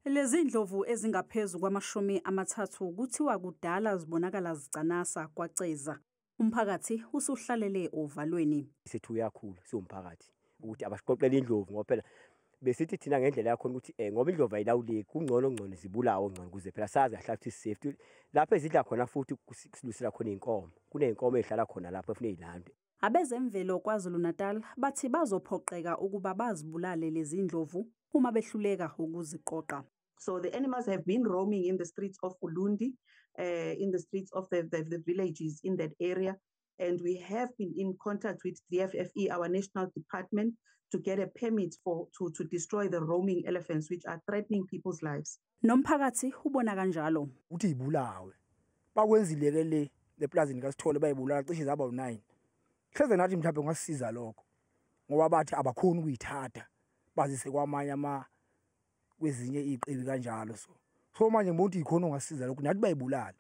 Lezi ndlovu ezingaphezu kwama-30 kuthiwa kudala zibonakala zicanasa kwaCeza. Umphakathi usuhlalele ovalweni. Sithi uyakhula siwumphakathi ukuthi abasiqoqele indlovu, ngoba phela besithi thina ngendlela yakhona ukuthi ngoba indlovu ayilawuleki, kungcono ngcono zibulawe ngcono, ukuze phela sazi kahle ukuthi safety lapho ezidla khona, futhi silusela khona iy'nkomo, kuney'nkomo ey'hlala khona lapho efuna ey'landwe. Abezemvelo KwaZulu-Natal bathi bazophoqeka ukuba bazibulale lezi ndlovu uma behluleka ukuziqoqa. So the animals have been roaming in the streets of Ulundi, in the streets of the villages in that area. And we have been in contact with DFFE, our national department, to get a permit to destroy the roaming elephants, which are threatening people's lives. Nomphakathi ubona kanjalo. Uthi ibulawe. Bakwenzile ke le leplazini kaSithole, bayibulala cishe zaba u9. Hleze nathi mhlawumbe ngasisiza lokho, ngoba bathi abakhoni ukuyithatha bazise kwamanye ama kwezinye iziqiwi kanjalo, so manje ngibona ukuthi ikhona ongasiza lokho, nathi bayibulala.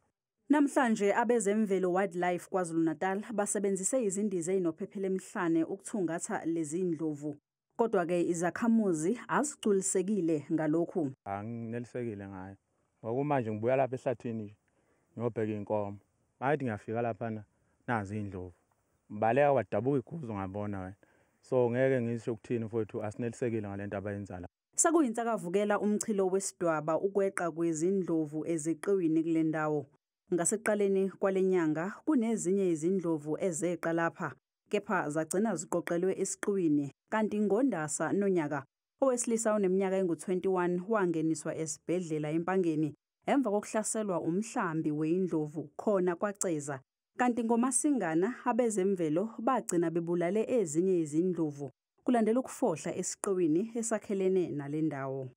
Namhlanje abezemvelo Wildlife KwaZulu-Natal basebenzise izindiza ezinophephela emhlane ukuthungatha lezi ndlovu. Kodwa-ke izakhamuzi azigculisekile ngalokhu. Anginelisekile ngayo. Ngoba manje ngibuya lapha ehlathini nje ngiyobheka inkomo. Ngathi ngiyafika laphana, nazi indlovu. Ngibaleka kwadabuka iguzu, ngabona wena. So ngeke ngisho ukuthini mfowethu, asinelisekile ngalento abayenza la. Sekuyinsakavukela umchilo wesidwaba ukweqa kwezindlovu eziqiwini kule ndawo. Ngasekuqaleni kwale nyanga kunezinye izindlovu ezeqa lapha, kepha zagcina ziqoqelwe esiqiwini. Kanti ngoNdasa nonyaka, owesilisa oneminyaka engu-21 wangeniswa esibhedlela eMpangeni emva kokuhlaselwa umhlambi weyindlovu khona kwaCeza. Kanti ngoMasingana abezemvelo bagcina bebulale ezinye izindlovu kulandela ukufohla esiqiwini esakhelene nale ndawo.